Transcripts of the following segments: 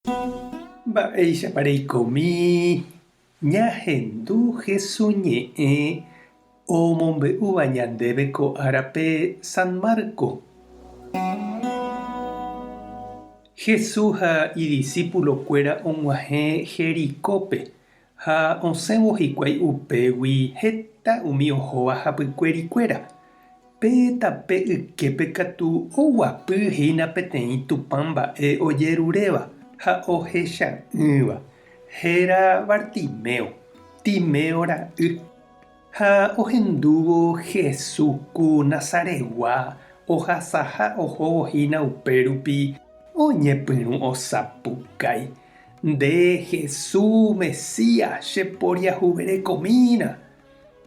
Mba'éichapa reikomi ñahendu Hesu ñe'ẽ omombe'úva ñandéve ko árape San Marco? Hesu ha idisípulokuéra og̃uahẽ Jericópe ha osẽvo hikuái upégui heta umi ohóva hapykuerikuéra. Pe tape yképe katu oguapy hína peteĩ Tupã mba'e ojeruréva ha ohecha'ỹva, héra Bartimeo, Timeo ra'y. Ha ohendúvo Jesús ku Nazaretgua ohasaha ohóvo hína upérupi, oñepyrũ osapukái, Nde, Jesús, Mesías, che poriahuverekomína!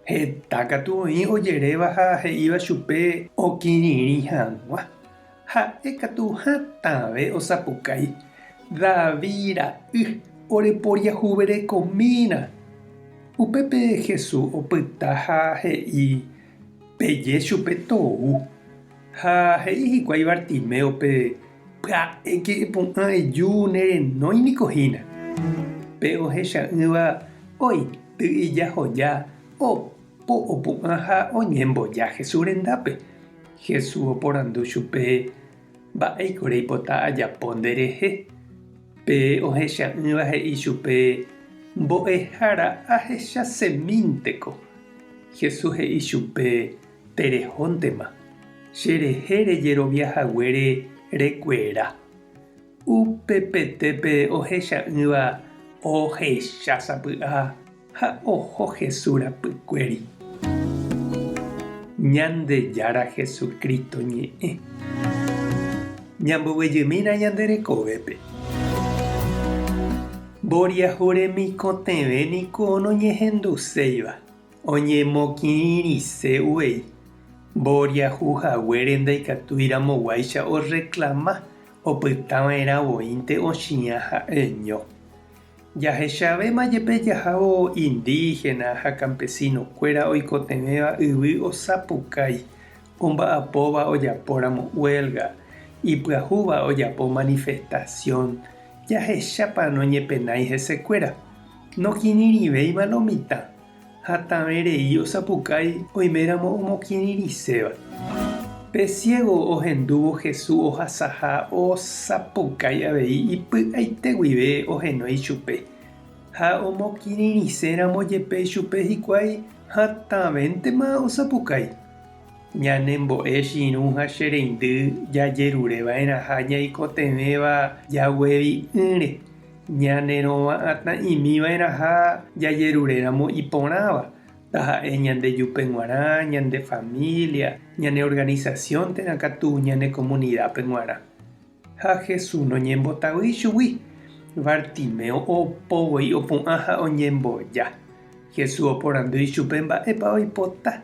Heta katu oĩ ojeréva ha he'íva chupe okirirĩ hag̃ua. Ha'e katu hatãve osapukái, David ra'y, oreporiahuverekomína! Upépe Jesús opyta ha he'i, Peje chupe tou. Ha he'i hikuái Bartiméope, Pya'éke epu'ã eju ne renói niko hína. Pe ohecha'ỹva oity ijahoja, opo opu'ã ha oñemboja Jesús rendápe. Jesús oporandu chupe, Mba'éiko reipota ajapo nde rehe? Pe ohecha'ỹva he'i chupe, Mbo'ehára ahechasemínteko. Jesús he'i chupe, Terehóntema, che rehe rejerovia haguére rekuera. Upepete pe ohecha'ỹva ohecha sapy'a ha oho Jesús rapykuéri. Ñandejára Jesucristo ñe'ẽ. Ñamboguejymína ñande rekovépe. Mboriahu remikotevẽ niko noñehenduséiva. Oñemokirirĩse uvei, mboriahu haguére ndaikatúi ramoguáicha orreklama opyta va'erã voínte ochiã ha'eño. Jahechavéma jepe jahávo indígena ha campesino-kuéra oikotevẽva yvy osapukái, omba'apóva ojapóramo huelga, ipyahúva ojapo manifestación, jahechápa noñepenái hesekuéra. Nokirirĩvéima lo mitã, hatãve rei osapukái oiméramo omokirirĩséva. Pe ciego ohendúvo Jesús ohasaha osapukái avei ipy'aite guive ohenói chupe. Ha omokirirĩséramo jepe chupe hikuái hatãvéntema osapukái. Ñanembo'e che irũ ha che reindy jajerure va'erãha ñaikotevẽva jaguevi'ỹre. Ñane rova'atã'imi va'erãha jajeruréramo iporãva, taha'e ñande jupe g̃uarã, ñande familia, ñane organización térã katu ñane comunidad-pe g̃uarã. Ha Jesús noñembotavýi chugui, Bartimeo opo voi opu'ã ha oñemboja. Jesús oporandu ichupe mba'épa oipota.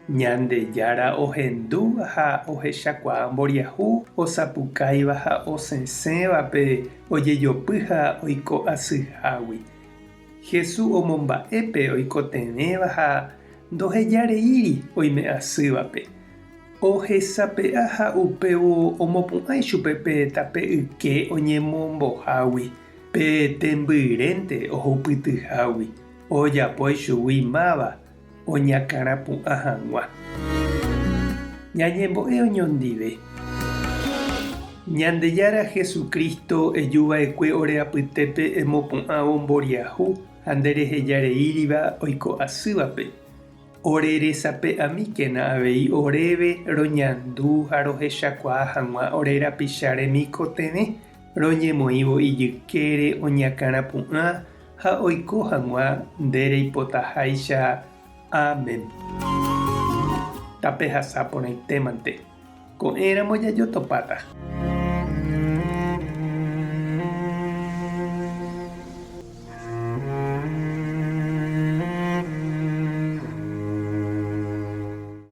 Ñandejára ohendu ha ohechakuaa mboriahu osapukáiva ha osẽsẽvape ojejopy ha oiko asyhágui. Jesús omomba'e pe oikotevẽva ha ndohejareíri oime asývape. Ohesape'a ha upévo omopu'ã ichupe pe tape yke oñemombohágui, pe tembyrénte ohupytyhágui, ojapo ichugui máva oñakãrapu'ã hag̃ua. Ñañembo'e oñondive. Ñandejára Jesucristo ejuva'ekue ore apytépe emopu'ãvo mboriahu ha nde rehejareíriva oiko asývape. Ore resape'amíkena avei oréve roñandu ha rohechakuaa hag̃ua ore rapicha remikotevẽ roñemoĩvo ijykére oñakãrapu'ã ha oiko hag̃ua nde reipotaháicha. Amén. Tapehasa porãitémante. Ko'ẽramo jajotopáta.